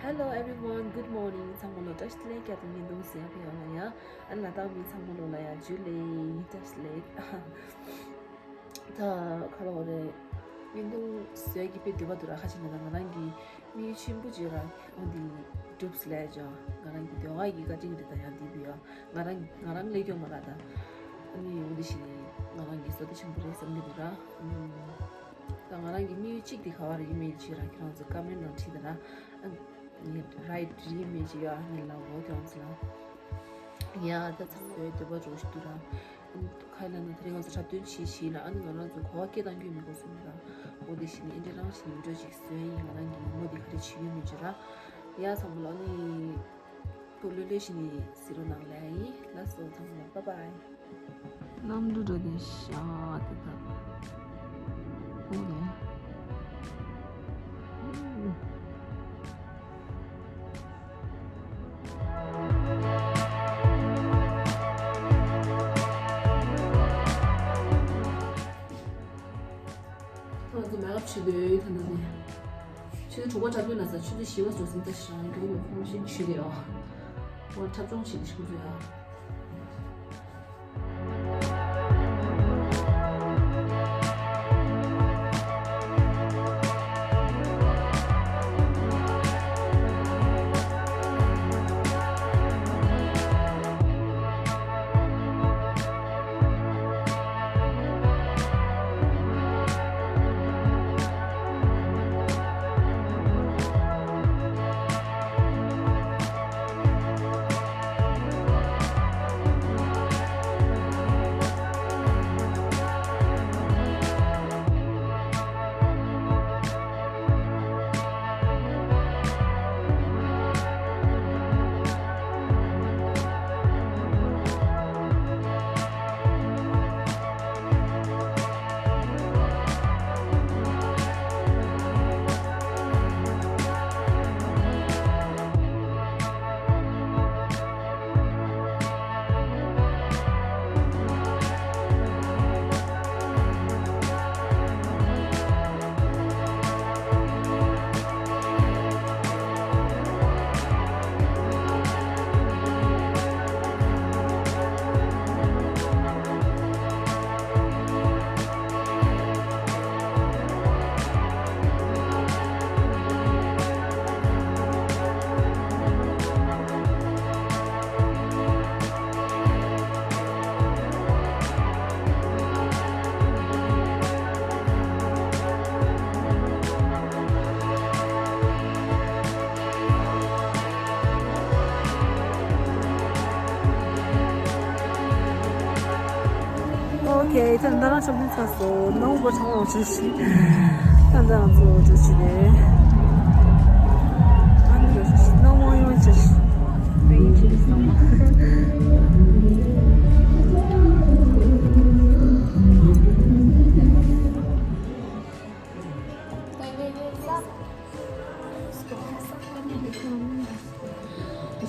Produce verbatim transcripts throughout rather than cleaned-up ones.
Hello everyone, good morning. ཚང་མ་ལོ་བཀྲ་ཤིས་བདེ་ལེགས། བསྐྱར་དུ་བརྙན་ཐུང་གཟིགས་ཡག་ཕེབས་ཡོང་ལ་ཡ། ཨ་ལ་དྭགས་མི་ཚང་མ་ལོ་ལ་ཡ་ཇུ་ལེ་བཀྲ་ཤིས་བདེ་ལེགས། ད་ཁ་ལོ་རེ་བརྙན་ཐུང་བཟོས་ཀྱི་དཔེ་འདོད་པ་འདུག་ར། ཁ་ཅིག་ན་ད་ང་རང་གི་དམིགས་ཡུལ་ཆེན་པོ་ཅིག་ར་འོ་འདི་འགྲུབ་སླེ་ཅོ། ང་རང་གི་འདོད་པ་ཡི་བཀའ་དྲིན་རེད། ད་ཡང་འདི་བི་ཡ་ང་རང་ང་རང་ལས་སྐྱོ་མ་ར་ད། ཨ་ནི་འོ་འདི་ཞིག་ནི་ང་རང་གི་བསོད་བདེ་ཆེན་པོ་རེད་བསམ་གྱི་འདུག་ར། ད་ང་རང་གི་དམིགས་ཡུལ་གཅིག་དེ་ག་བ་རེ་ཡིན་མིན་ཅིག་ར་ཁྱེད་རང་ཚོ་ཀ་མེན་ནང་བྲིས་ད་ར། ཨ་ནི་རའིཊ་རེད་མིན་ཅིག་ཡ་ཨ་ནི་ལ་འོ་ཁྱེད་རང་ཚོ་ལ་ཡ་ད་ཚང་མའི་འདོད་པ་འགྲོ་ཞིག་འདུག་ར། ཨ་ནི་ཁ་ལ་ན་དེ་རིང་ང་ཚོ་འཁྲབ་སྟོན་བྱེད་བྱེད་ན་ཨ་ནི་ང་རང་ཚོ་གོ་བ་སྐད་བཏང་རྒྱུ་མི་དགོས་སོང་ར། འོ་དེ་བཞིན་ཨེ་འདྲ་རང་བཞིན་འགྲོ་ཅིག་བཟོས་ཡིན། ང་རང་གི་ངོ་དེ་ག་རེ་བྱེད་ཡོད་མིན་ཅིག་ར། ཡ་ཚང་མ་ལ་ཨ་ནི། ཐུགས་ལྷོད་ལྷོད་བཞིན་ནི་གཟིགས་རོགས་གནང་ལེ་ཡིན། ལགས་སོ་ཚང་མ་ལ་བྷའི་བྷའི། གནམ་གྲུ་འགྲོ་དེ་ཤ་དེ་དག་ཨོ་ལེ། ང་ཚོ་མེག་ཨབ་བྱེད་དུས་ད་ལྟ་ནས། ཆུ་ཚོད་དྲུག་པ་འཁྲབ་སྟོན་ན་ས་ཆུ་ཚོད་བཞི་པ་སོ་སོ་ད་ཞང་གི་ཡོད་ཁོམ་ཤིན་ཆུ་དེ་ཡོད། འོ་འཁྲབ་སྦྱོང་བྱེད་ཀྱི་ཤིན་ཏུ་ཡོད། ཨོ་ཁེ། ད་ད་རང་ཆོག་མིན་ཚར་སོང་། ནང་པ་ཚང་མ་འོ་ཆོག་ཤི། ད་ད་རང་ཚོ་འོ་ཆོག་ཤི་རེད། ཨ་ནི་འོ་ཆོག་ཤི་ནང་མ་ཡོང་ཆོག་ཤི། ད་ཡིན་ཆོག་ཤི་ནང་མ།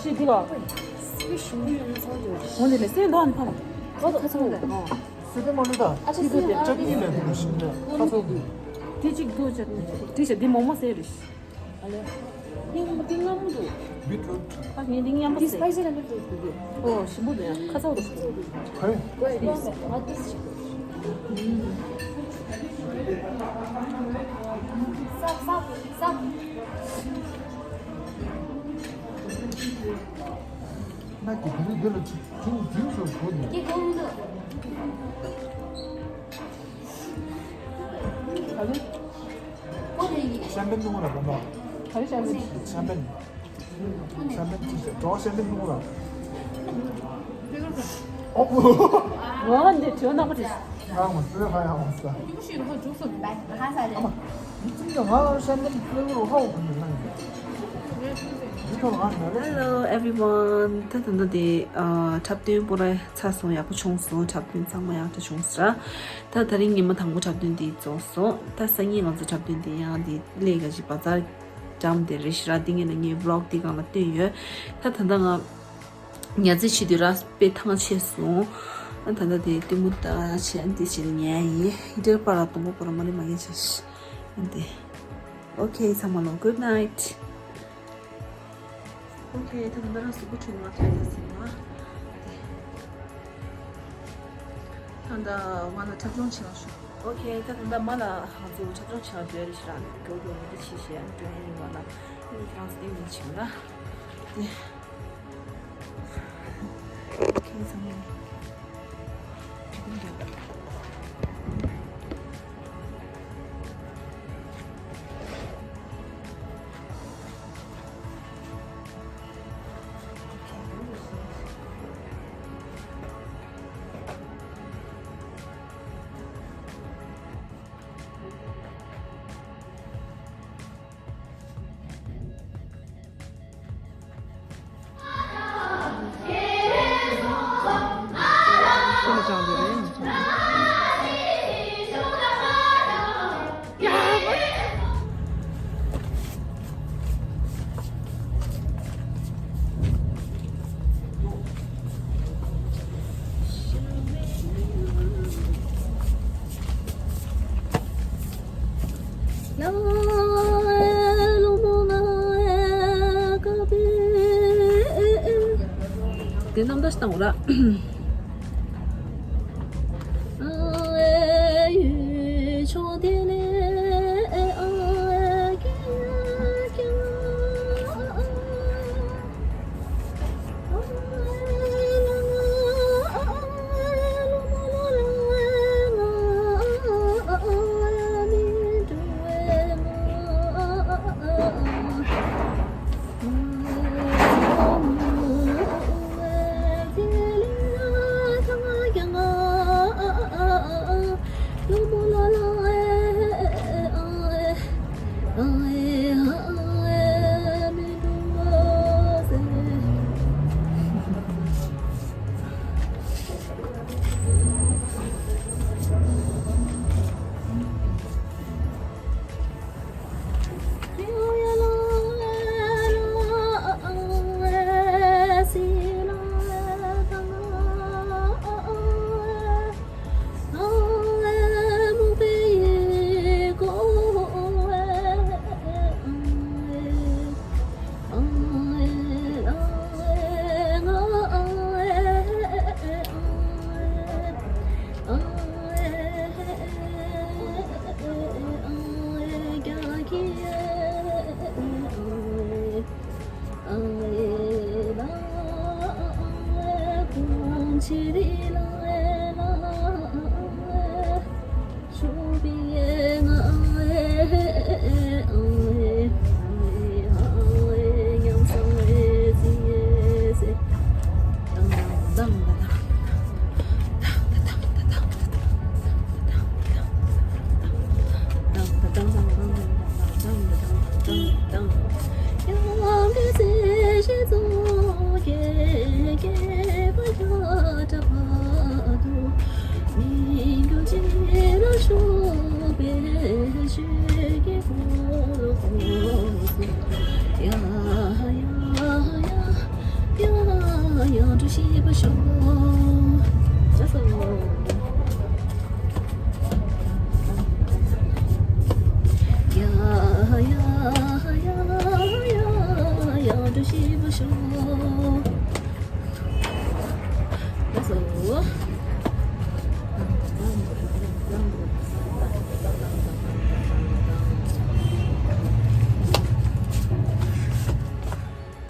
ཤི་འདི་ལ། འོ་འདི་ལས་སེམས་འདོག་ནི་ཕ་མ། ཁ་ཚང་ལས་ཨོ། སི་ཏི་མ་ལུ་ད་ཨ་ཅི་སི་ཏི་ཏེ་ཅག་ནི་ལས་འདུག་ཤི་ནས་ཁ་ཚང་འདུག་དེ་གཅིག་འདུག་ཅག་ནི་དེ་ཤ་འདི་མོག་མོག་ཟེར་རེད། ཨ་ལེ། ངའི་མོ་འདི་མངར་མོ་འདུག་བི་ཊི་རུ་ཊི། ཨ་ངའི་འདི་མཉམ་པོ་ཟེར། སི་པའི་སི་ལ་མི་འདུག་འདུག་གི་ཨོ་ཞིམ་པོ་འདུག་ཡ། ཁ་ཚ་བོ་འདུག་ཤི་འདུག་གི་ཧེ། ང་འདི་ཞིག་ཟ་ཟ་ཟ། ང་གི་དེ་རིང་འདི་ལ་ཅིག་ཅུང་རྒྱུན་སོར་གོ་ནས། ཀྱེ་གོ་མི་འདུག་ག་ལེ། གོ་རེ་ཡི། ཤམ་པན་ནུ་ར་གོ་ནོ། ག་ལེ་ཤམ་པན། ཤམ་པན། ཤམ་པན་ཅི་ཟེར་གྲོགས་ཤམ་པན་ནུ་ར། ཨོ། ང་འདི་དྲི་བ་ནག་པོ་དྲི། ང་མ་ཟེར་ཧ་ཡང་མ་ཟ། ཡུ་ཤི་རུ་ཧ་ཇུག་སོ་མི་བ་ཧ་ས་རེ། ཨ་མ། མི་ཚིག་ཡང་ང་ཤམ་པན་ཕེ་རུ་ཧ་འོ་མི་ཧ་ཡང་། མི་ཐོག་ང་ནི་ལ། Hello everyone. ད་ད་ད་དེ་ཨ་འཁྲབ་སྟོན་པོ་ར་ཚར་སོང་། ཡག་པོ་བྱུང་སོང་། འཁྲབ་སྟོན་ཚང་མ་ཡག་པོ་བྱུང་སོང་ར། ད་ད་རིང་ཉི་མ་དང་པོ་འཁྲབ་སྟོན་དེ་རྫོགས་སོང་། ད་སང་ཉིན་ང་ཚོ་འཁྲབ་སྟོན་དེ་ཡང་དེ་ལས་ཀ་ཞིག་བ་ཛར་འགྲམ་དེ་རེད་ཤི་ར། དེ་ངས་ན་ངའི་vlog་དེ་སྒང་ལ་བཏོན་ཡོད། ད་ད་ད་ང་ཉལ་རྩེ་བྱེད་དུས་ར་དཔེ་ཐང་ཆད་སོང་། ད་ད་དེ་གཏི་མུག་ད་བྱས་དེ་བྱས་ནས་ཉལ་ཡིན། ཧི་ཊར་པར་ལ་དུང་པོ་པོ་ར་མ་རེད་མ་ངས་བྱས་ཤི་འདི། Okay ཚང་མ་ལོ་good night. ཨོ་ཁེ། ད་ད་ལྟ་རང་གཟུགས་པོ་འཁྲུད་ནས་མ་ཐོན་ཟེར་ཟིན་ན། ད་ལྟ་མ་ལ་འཁྲབ་སྦྱོང་བྱེད་ལ་ཤོག་ཨོ་ཁེ། ད་ད་ལྟ་མ་ལ་ང་ཚོ་འཁྲབ་སྦྱོང་བྱེད་ལ་འགྲོ་ཡ་རེད་ཤག་མགྱོགས་མགྱོགས་མི་འདུག་ཕྱི་བཤད་འགྲོ་ཡ་ཡིན་པ་ལ། ཨ་ནི་ཁྱེད་རང་ཚོ་སྟེང་ནས་བྱེད་ལ། དེ། ཨོ་ཁེ། ཚང་མ། དེ་རྣམ་ཐར་ཞིག་བཏང་འོ་ར།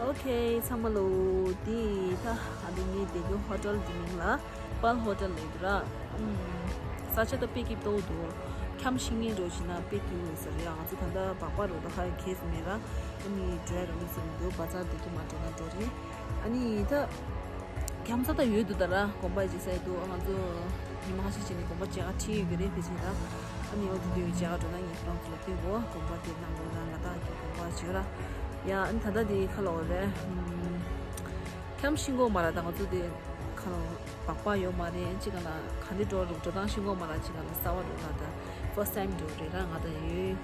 ཨོ་ཁེ། ཚང་མ་ལོ། དེ་ད་ཨ་ནི་ངའི་བསྡད་རྒྱུ་ཧོ་ཊེལ་གྱི་མིང་ལ་པཱལ་ཧོ་ཊེལ་ལབ་ཀྱི་ར། ཨུམ། ས་ཆ་ད་དཔེ་སྐྱིད་པོ་འདུག་ཁྱམས་ཤིང་ངེས་འགྲོ་བྱས་ན་དཔེ་སྐྱིད་པོ་ཡོད་ས་རེད། ང་ཚོ་ད་ལྟ་སྦག་སྦག་རུ་ད་ཧ་གེ་སི་མེད་ར། ཨ་ནི་འགྲོ་ཡ་ར་མི་ཚོ་མི་འདུག་བ་ཚ་བསྡད་རྒྱུ་མ་འགྲོ་ན་འགྲོ་རེད། ཨ་ནི་ད་ཁྱམས་ས་ད་ཡོད་འདུག་ད་ར། དགོན་པ་ཅིག་ས་ཡོད་འདུག་ང་ཚོ་ཉི་མ་ཁ་ཤས་ཅིག་ནས་དགོན་པ་མཇལ་ཁ་ཁྲིད་ཡོད་ཀྱི་རེད། ཕལ་ཆེར་ད། ཨ་ནི་འོ་དེ་དུས་མཇལ་ཁ་འགྲོ་ན་ངས་ཁྱེད་རང་ཚོ་ལ་སྟོན་གོ་དགོན་པ་དེ་ནང་ལོགས་ལ་ལ་དྭགས་ཀྱི་དགོན་པ་བྱོས་ར། ཡ། ཨ་ནི་ད་ལྟ་དེ་ཁ་ལོ་རེད། ཨུམ། ཁྱམས་ཤིང་གོ་མ་ར་ད་ང་ཚོ་དེ་ཁ་ལོ་སྦག་སྦག་ཡོད་མ་རེད། ཅི་ག་ལ་ག་འདྲ་འགྲོ་རུག་འགྲོ་སྟངས་ཤིང་གོ་མ་ར་ཅི་ག་ལ་གསར་པ་རུག་ལ་ད་ཕར་སི་ཊའིམ་འགྲོ་རེད་ར། ང་ད་ཡོད་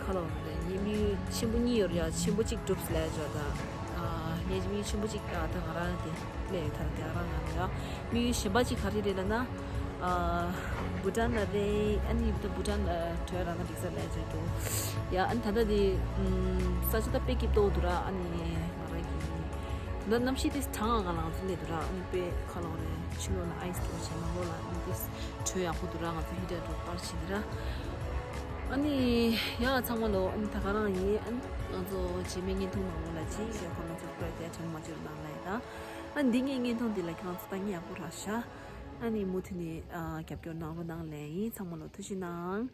ཁ་ལོ་རེད། ངའི་དམིགས་ཡུལ་ཆེན་པོ་གཉིས་ཡོད་རེད་ཡ། ཆེན་པོ་གཅིག་གྲུབ་སོང་ལབ་ཡ་ཅོ་ད། ཨ། ངའི་དམིགས་ཡུལ་ཆེན་པོ་གཅིག་ཨ་ད་ང་རང་དེ་སླེབས་ཡོད་ད་ར། དེ་ང་རང་ང་རེད་ཡ། དམིགས་ཡུལ་གཞན་པ་གཅིག་ག་རེ་རེད་ལབ་ན། ཨ། བྷུ་ཊན་ལ་རེད། ཨ་ནི་ད་བྷུ་ཊན་ལ་བྲོས་ར་ན་འགྲིག་ས་ལབ་ཡ་ཅོ་འགྲོ་ཡ། ཨ་ནི་ད་ལྟ་དེ་ཨུམ་ས་ཆ་ད་དཔེ་སྐྱིད་པོ་འདུག་ར། ཨ་ནི་ང་རང་གི་ད་གནམ་གཤིས་དེ་གྲང་ང་ང་ལ་ང་ཚོ་སླེབས་འདུག་ར། ཨ་ནི་དཔེ་ཁ་ལོ་རེད། ཕྱི་ལོགས་ལ་ཨའི་སི་འདྲ་བོ་བྱས་ནང་ལོགས་ལ་ཨ་ནི་དེ་དྲོད་ཡག་པོ་འདུག་ར། ང་ཚོ་ཧི་ཊར་འདྲ་བོ་པར་བྱས་འདུག་ར། ཨ་ནི་ཡ་ཚང་མ་ལོ། ཨ་ནི་ད་ག་རང་ཡིན། ཨ་ནི་ང་ཚོ་རྗེས་མའི་བརྙན་ཐུང་ནང་ལོགས་ལ་ཅིག་ཡ་ཁོ་ང་ཚོ་པར་དེ་དྲན་མ་བརྗེད་རོགས་གནང་ལབ་ཡ། ད་ཨ་ནི་འདི་ངའི་བརྙན་ཐུང་འདི་ལ་ཁྱེད་རང་ཚོ་ལྟ་མཁན་ཡག་པོ་རག་ཤག་ཨ་ནི་མུ་མཐུད་ནས་ཨ་རྒྱབ་སྐྱོར་གནང་རོགས་གནང་ལབ་ཡིན། ཚང་མ་ལོ་ཐུགས་རྗེ་གནང་།